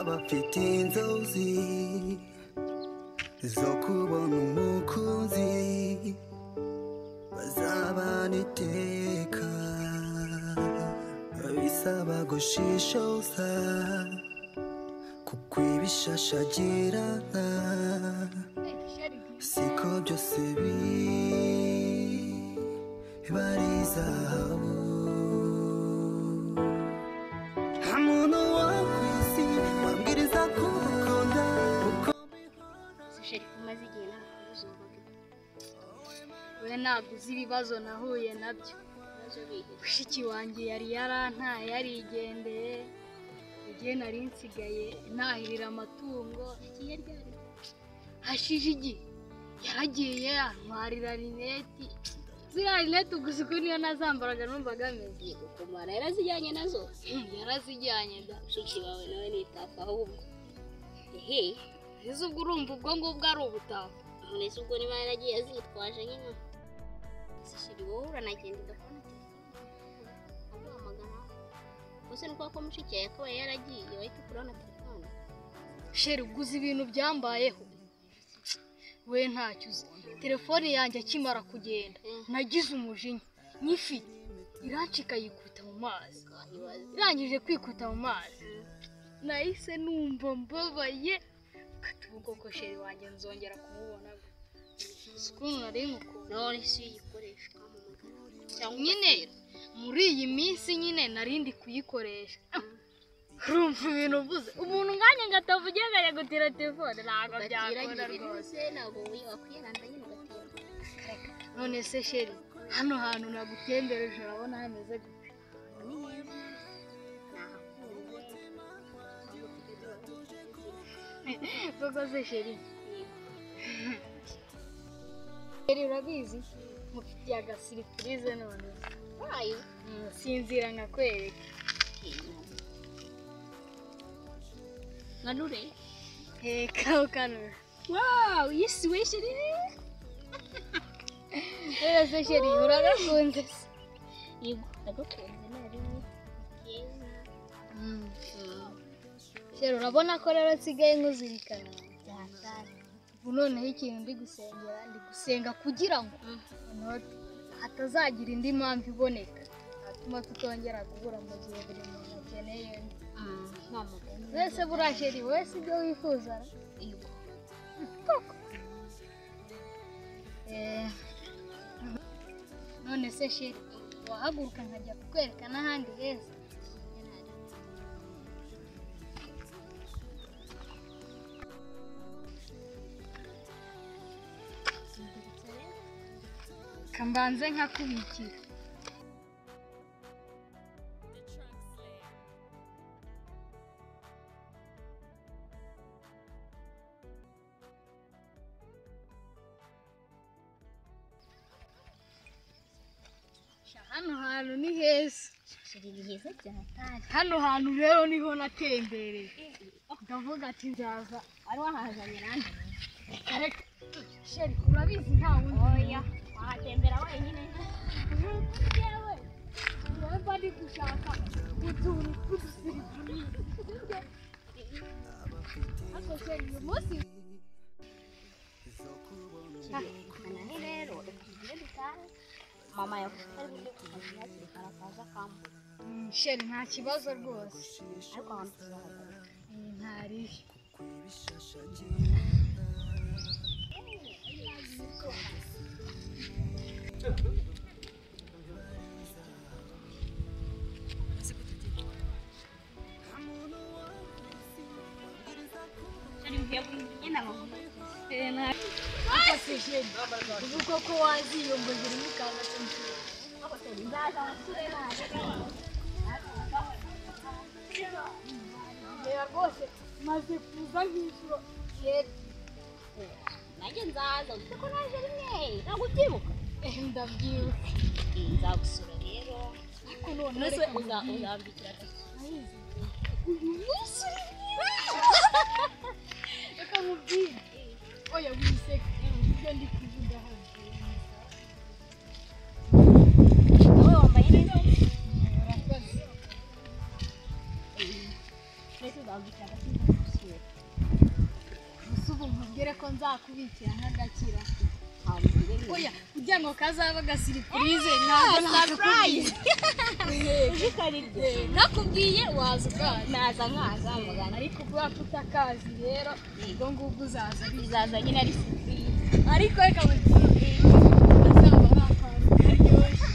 Abafite inzozi zo kubona umukunzi bazabana iteka, bisaba gushishoza kuko ibishashagirana siko byose biba ari zahabu. Nta muntu wo ku isi wambwiriza kugukunda uko Chéri, umaze igihe narakubuze. We ntabwo uzi ibibazo nahuye nabyo. Ibibazo bihe? Mushiki wanjye yari yarantaye, yarigendeye. Igihe nari nsigaye nahirira amatungo. Yagiye ryari? Hashije igihe yaragiye antwarira rineti. Ziriya rineti gusa uko niyo nazambaraga numvaga ameze. Yego kumara yarazijyanye nazo. Yarazijyanye da. Mushiki wawe nawe nitafa ahubwo. Ehe, Ese ubwo urumva ubwo ngubwo ari ubutafa? None se ubwo niba yaragiye azitwaje nyine. Ese chéri, wowe uranagenda udakora telefone aguhamagara? Gusa ni uko mushiki yawe yakabaye yaragiye wahita ukuraho na telefone. Chéri, ubwo uzi ibintu byambayeho? We ntacyo uzi. Telefone yanjye akimara kugenda nagize umujinya, nyifite irancika yikubita mu mazi. Irangije kwikubita mu mazi nahise numva mbabaye. Katubu koko chéri wanjye nzongera kumubona gute? Si ukuntu nari ngukunda. None se iyo uyikoresha ukampamagara cyangwa Nyine muri iyi minsi nyine nari ndi kuyikoresha. Urumva ibintu mvuze, umuntu nkanjye ngo atavuge ngo ajya gutira telefone ntabwo ugatira byakunda nyine rwose. rwose, ntabwo wakwiranda nyine ugatira. None se chéri, hano hantu nagutembereje urabona hameze gute? Ni heza, nahakunze. Koko se chéri? Chéri, urabizi mufitiye agasurprise none. Wayo. Sinzira nkakwereka. Nkanure. Heka ukanura. Wow, yes we chéri. Rero se chéri, uragakunze se? Yego, ndagakunze nari keza. Chéri, urabona ko rero nsigaye nkuzirikana. Byatari. Ubu noneho ikintu ndi gusengera, ndi gusenga kugira ngo noneho hatazagira indi mpamvu iboneka atuma tutongera guhura mu gihe buri muntu akeneye undi. Wese buriya chéri, wese ibyo wifuza ra? Yego. Koko. None se chéri, wahaguruka nkajya kukwereka n'ahandi heza? Kambanze nkakubikira. Hano hantu ni heza. Chéri, ni heza byatari. Hano hantu rero niho natembereye. Ndavuga ati nzaza. Wari wahazanye nande? Reka chéri, urabizi nta wundi. Oya, wahatembera wenyine. Yewe, urumva ndi gushaka utuntu tw'udusurprise. Ariko chéri, uyu munsi Nani rero, reka tugire dutahe. Mama yavuze ko ari bujye ku kazi hakiri kare akaza akambura. Chéri, nta kibazo rwose. Ariko ahantu tuzahagaruka. Ntaribi. Chéri, mvuye nyine amakuru. Ariko chéri, ubu koko waziyongoje urimo ukaza kunsura. Nzaza nsure naje. Reba rwose maze kuza nk'inshuro chéri. Nanjye nzaza, uzi ko naje rimwe, ntabwo ubyibuka? Ndabyibuka. Nzagusura rero. Ariko none None se reka nkubwire. uzambikira atatu? Uyu munsi uri mwiza. Reka nkubwire. Oya wiseka. Ibyo ndi kuvuga hano. Wowe wambaye neza. Urakoze. Mbese uzambikira agati? nkubwire ko nzakubikira nk'agakira. Oya, kugira ngo kazaba gasiripurize ntabwo Surprise. Uzi nakubwiye waza ukaza. Naza nkaza mugana. Ariko kubera ko utakazi rero ubwo ngubwo uzaza bizaza nyine ari surprise. Ariko reka nkubwire azaba ari akantu karyoshye.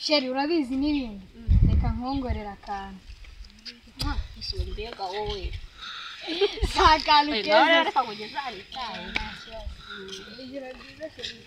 Sheri urabizi n'ibindi reka nkongorera akantu. Mbega wowe Si akantu keza. Reka kugeza hano itaye. Ijoro ryiza sheri.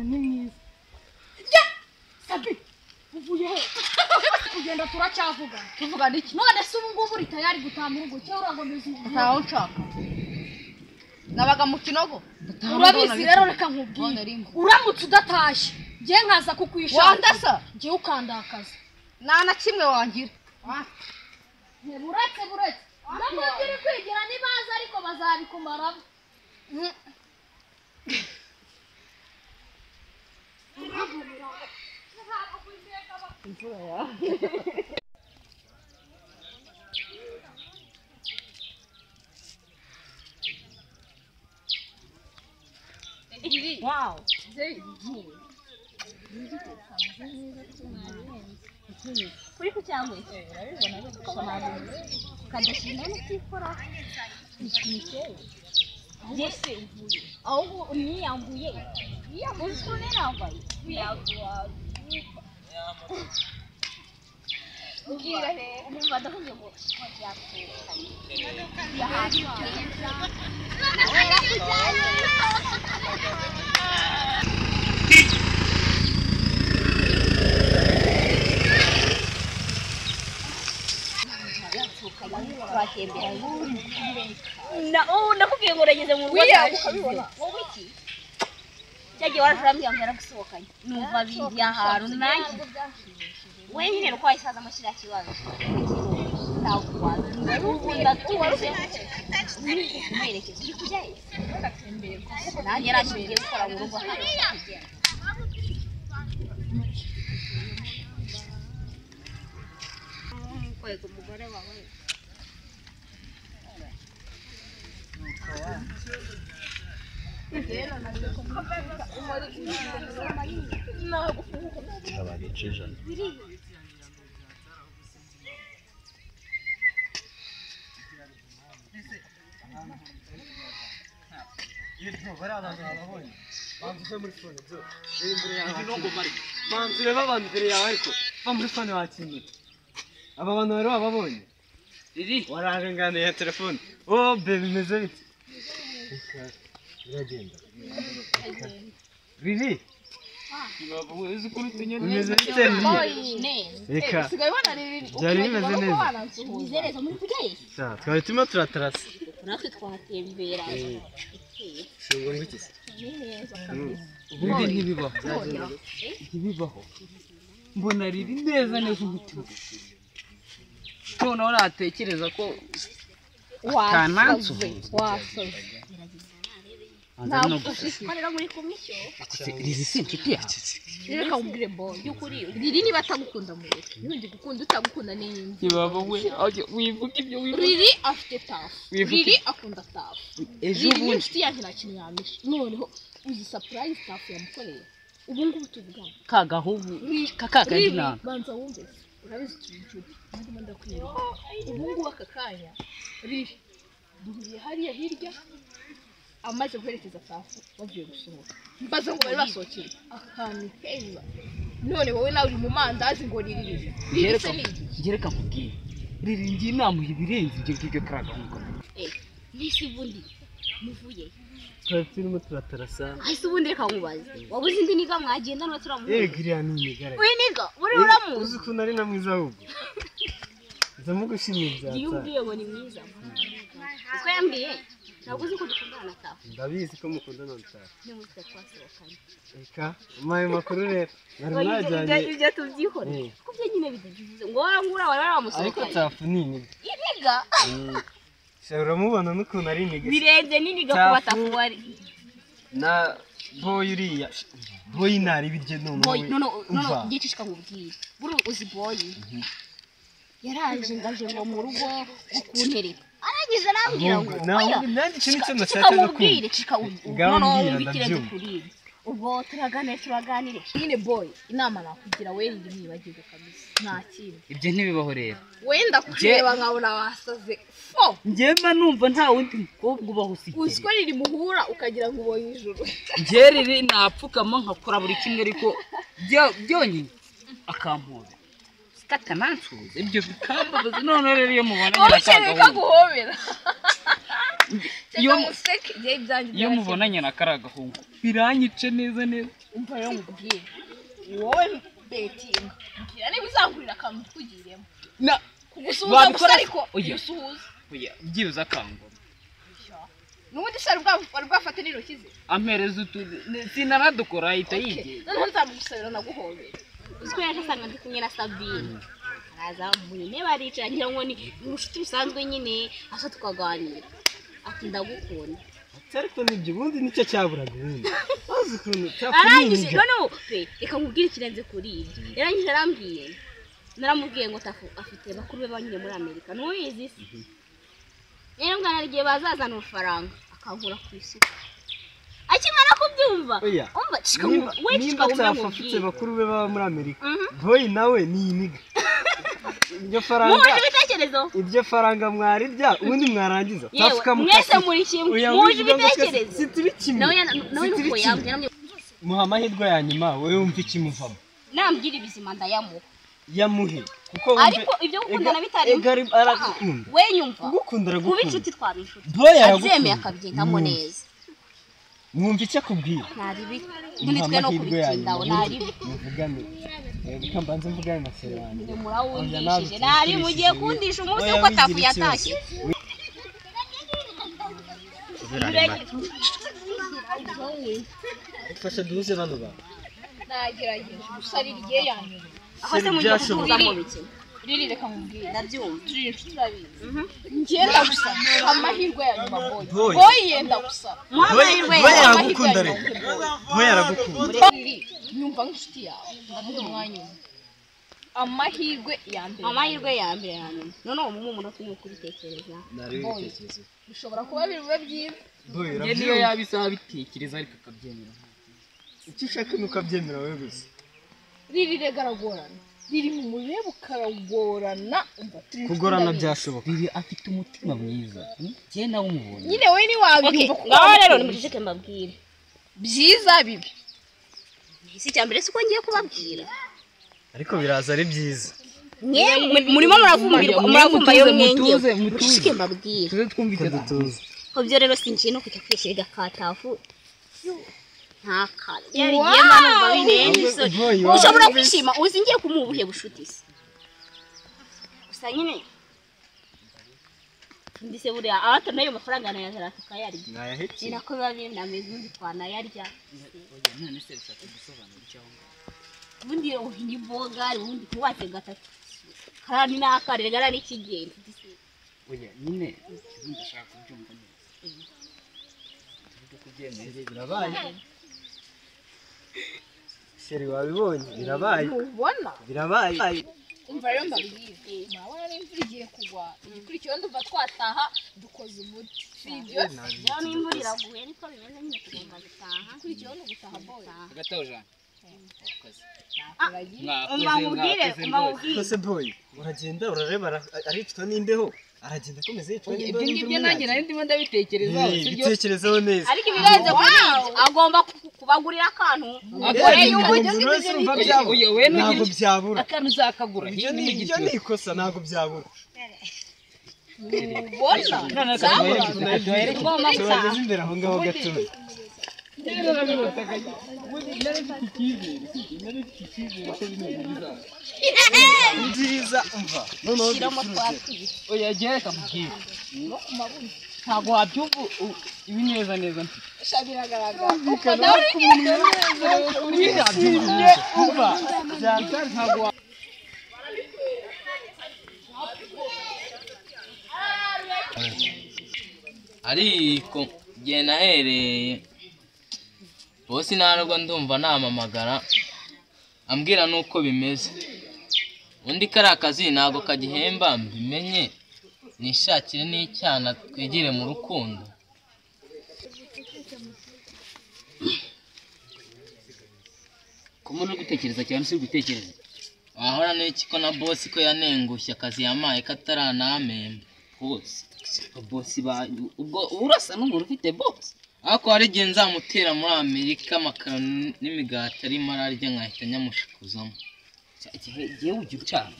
Ni mwiza. Ya! Sabi! Uvuye he? Kugenda turacyavuga. Tuvugana iki? None se ubu ngubu uri tayari gutaha mu rugo cyangwa urakomeza? Ntaho nshaka. Nabaga mu kinogo. Urabizi rero reka nkubwire. Uramutse udatashye, njye nkaza kukwishaka. Wandasa? Njye ukandakaza. Nta na kimwe wangira. Buretse buretse. Ntabwo uri kwigira nibaza ariko bazabikumaramo. Wow. Uri ku cyangwa kadashima n'utikora ahubwo niyambuye niyambuye ukuntu nambaye mbwira numva ndavuze ngo yasohokanye ahantu heza nakubwiye ngo urageze mu rugo wowe iki cyagiye warashobora ngo yaragusohokanye numva bindi ahantu nanjye wenyine nuko wayisazamo kiriya kibazo ubu ndatuje mwerekeza uri kujyayo nanjye ntacyo ngiye gukora mu rugo hano kugenda kwega umugore wawe Aba bantu bari bababonye waraje nganiye telefone oh baby bimeze bite biragenda Riri bimeze bite Reka byari bimeze neza twari turimo turatarasa natwe twatembera ubundi ntibibaho ntibibaho mbona riri neza neza umutima noneho natekereza ko wasaze rizi si inshuti yawe reka nkubwire boy by'ukuri riri niba atagukunda mureke niba gukunda utagukunda ni indi kibaba we wivuga ibyo wivuga riri afite tafu riri akunda tafu ejo riri ni bundi inshuti yanjye nta kintu yamisha noneho uzi surprise tafu yamukoreye ubu ngubu tuvugana kagahubu kakakandi nanga banza wumve urabizi turi inshuti ndimo ndakwereka ubu ngubu aka kanya riri duhuriye hariya hirya Amaze guherekeza Tafu bavuye gusohoka. Mbaza ngo bari basohokeye ahantu heza. None wowe nawe uri mu mandazi ngo ririre. Ririre ni iki? Ngereka nkubwire. Riri ngiye namuha ibirenze ibyo ngibyo kariya gahungu. Nisi ubundi muvuye. Twari turimo turatarasa. Ahise ubundi reka nkubaze. Wabuze indi niga mwagenda none turamuhuye. Yego iriya ni imigara. Uyu niga uri uramuzi. Uzi ukuntu ari na mwiza ahubwo. Ndamugushimiye bya Iyo cyane. umbwiye ngo ni mwiza. Uko yambwiye ntabwo uzi ko dukundana na Tafu. Ndabizi ko mukundana na Tafu. N'umunsi twasohokanye. Reka umpaye amakuru rero. Mwari mwajyanye. Ibyo tubyihore. Kuko byo nyine bidagize ngo warangura wari Ariko wamusohokanye. Tafu ni iniga. Iniga Sha uramubona n'ukuntu ari iniga. birenze n'iniga kuba Tafu. Tafu wari. Na boy uriya. Boy ntari ibiryo noneho. Boy no no no Umva. gicishika nkubwire. Buri uzi boy. Yaraje ngaje ngo mu rugo gukuntereka. Arangije arambwira ngo Nawe oya. nanjye icyo nicyo Cika nashakaga kumva. nkubwire cika Ngaho noneho mbwira, wumva ikirenze ndabyumva. kuri ibi. Ubwo turaganire. Nyine boy, inama nakugira we riri mwibagirwe kabisa. Nta kindi. Ibyo ntibibaho rero. Wenda kureba nkabona wasaze. Fo! Njye mba numva nta wundi mukobwa ubaho usibye. Uzi ko riri muhura ukagira ngo ubonye ijuru. Njye riri napfukama nkakora buri kimwe ariko byonyine akampobera. Katanansuhuza ibyo bikambabaza none rero iyo mubonanye Wowe na ukeneye ka gahungu. kaguhobera. Iyo Cyangwa museke igihe ibyanjye iyo mubonanye na kariya gahungu biranyice neza neza. Umva rero nkubwire. Wowe betinga. Mbwira niba uzangurira akantu tukugiremo. Na Kugusuhuza gusa Wabikora- ariko Oya. gusuhuza. oya byibuze akangoma. N'ubundi se wari bwafate n'intoki ze. Ampereza utu sinanadukora ahita yigira. Noneho nzamugusabira naguhobera. Uzi ko yaje asanga ndi kumwe na Sabine. Araza mu ntebe aricara ngira ngo ni ubucuti busanzwe nyine asa tukaganira. Ati ndagukunda. Ariko nibyo ubundi nicyo cyaburaga ubundi. Uzi ukuntu Tafu ni Arangije iniga. noneho pe reka nkubwire ikirenze kuri ibyo. Yarangije arambwiye. Naramubwiye ngo Tafu afite bakuru be banyine muri Amerika. Ntubizi se? Rero mwana igihe bazazana urufaranga akankura ku isuka. Akimara kubyumva. Oya. Umva cika Nimba we cika nimba wumve Tafu afite nkubwire. bakuru be baba muri Amerika. Boy nawe ni iniga. Iryo faranga Muhuje ibitekerezo. iryo faranga mwarirya ubundi mwarangiza. Yewe Tafu kamukatira. mwese muri kimwe. Oya, Muhuje wivuga ngo twese ibitekerezo. situri kimwe. Nawe nawe Situri nuko kimwe. yambwira nambwira Muha amahirwe ya nyuma wowe wumva ikimuvamo. nambwira ibizima ndayamuha. Yamuhe kuko wumve Ariko ibyo gukundana bitarimo. Ega aragukunda. We nyumva. Kugukunda Kuba aragukunda. inshuti twaba inshuti. Boy aragukunda. Abyemeye akabyitamo neza. Mwumva icyo akubwira. Ntaribi. Ubundi twe no Muha amahirwe ya kubitindaho nyuma ntaribi. muvugane. Reka mbanze mvugane na sere wanjye. Murawundishije. Ntari mugiye kundisha umunsi uko Tafu yatashye. Fasha duhuze bano bantu. Nagerageje gusa riri igihe yanyuma. Aho se mugiye kuduhuza mu biki? Riri reka nkubwire. Ndabyumva. Turi inshuti urabizi. Ngenda gusa amahirwe ya nyuma boy. Boy. Boy yenda gusa. Muha amahirwe Boy yawe. aragukunda rero. Boy aragukunda. Riri nyumva nk'inshuti yawe. Ndamuha umwanya umwe. Amahirwe ya mbere. Amahirwe ya mbere ya nyuma. Noneho mu umunota umwe kubitekereza. Nari ibitekerezo. Bishobora kuba biri bube byiza. Boy Njye niyo urabyumva. yaba isaha abitekereza ariko akabyemera. Icyo ushaka ni uko abyemera wowe gusa. Riri rega aragorana. Riri mu mureba ukaragorana. Umva turi inshuti Kugorana ndabizi. byashoboka. Riri afite umutima mwiza. Njye nawe umubonye. Nyine we ntiwabyumva kuko Ngaho rero wamukunda. nimuceceke mbabwire. Byiza bibi. Si icya mbere si uko ngiye kubabwira. Ariko biraza ari byiza. Mwe murimo muravumbirwa Mwe muravumba yo mutuze, mwengewe. mutuze, mutuze. Muceceke mbabwire. Tuze twumve icyo Dutuze. Ko byo rero singiye no kujya kwishyira katafu. Ntaka. Yari igiye mba numva birenze isoni. Boy, Ushobora kwishima uzi ngiye kumuha ubuhe bushuti se. Gusa nyine ndise buriya abata n'ayo mafaranga nayazana tukayarya. Ni Nayahekeye. nako biba binameze ubundi twanayarya. Oya none se ushatse gusobanura icyo aho ngaho. Ubundi ni boga ubundi kubatse gatatu. Karani n'akarere gara n'ikigenda. Oya nyine ikibazo ndashaka kubyumva neza. Tuvuge ko ubyemeye. Birabaye. Seri wabibonye birabaye. Ntubona. Birabaye. Umva rero mbabwire. Murabona n'imvura igiye kugwa. Igikurikiyeho ndumva twataha dukoze umuti. Si ibyo se? Rero n'imvura iraguye niko bimeze nyine tugomba gutaha. Igikurikiyeho ni ugutaha boy. Hagati aho Jean. Wakoze. Umva nkubwire, Mwakoze umva rwose. nkubwire. Kose boy uragenda urareba aricwa n'imbeho. Aragenda akomeza yitwa Ibyo ngibyo nanjye nari ndimo ndabitekerezaho, sibyo? Bitekerezeho neza. Ariko ibirenze kuri ibyo agomba kubagurira akantu. Oya, we nugira Ntabwo byabura. Akantu uzakagura. Ibyo ni ibyo ni ikosa, ntabwo byabura. Tubageze imbere aho ngaho gatoya. Nziza umva. Noneho Oya, gereka mubwire. Ntabwo wabyumva ibi neza neza mfite. Wishimye umva. Byatari ntabwo Ariko igihe nahereye bose ntabwo ndumva namamagara ambwira nuko bimeze. Undi kariya kazi ntabwo kagihemba, mbimenye nishakire n'icyana twigire mu rukundo. Kumwe no gutekereza cyane si gutekereza. Wahora n'iki ko na bosi ko yanengushye akazi yamaye kataranamemba Bose bosi ba ubwo urasa n'umuntu ufite bosi. Ariko hari igihe nzamutera muri Amerika amakaroni n'imigati arimo ararya nkahita nyamushikuzamo. Igihe ujya ucana.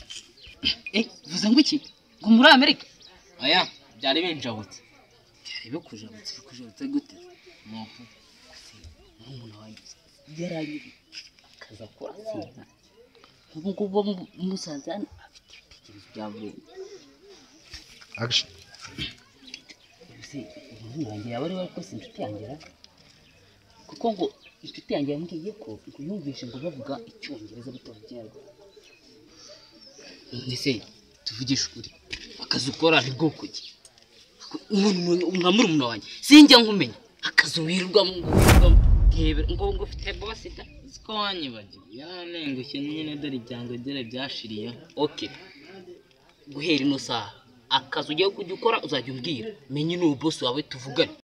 Vuze ngo iki? Ngo muri Amerika? Oya, byari binjabutse. Byari bikujabutse, bikujabutse gute? Nuko Murumuna wanjye yaranyuze akaza akora sinka. Ubu ngubu musanze hano afite ibitekerezo bya burundu. Ese murumuna wanjye yaba ari we ariko si inshuti yanjye ra? Kuko ngo inshuti yanjye yambwiye ko ngo yumvishe ngo bavuga icyongereza bitavuga ikinyarwanda. None se tuvugishe ukuri, akazi ukora ni bwoko ki? Umuntu nka murumuna wanjye sinjya nkumenya akazi wirirwamo ngo wirirwamo ngo ngo ufite bosi da. Siko wanyibagiwe yaranengushye nyine, dore ibyango dore byashiriyeho. Okay, guhera ino saha akazi ugiye kujya ukora uzajya umbwira menye n'uwo bosi wawe tuvugane.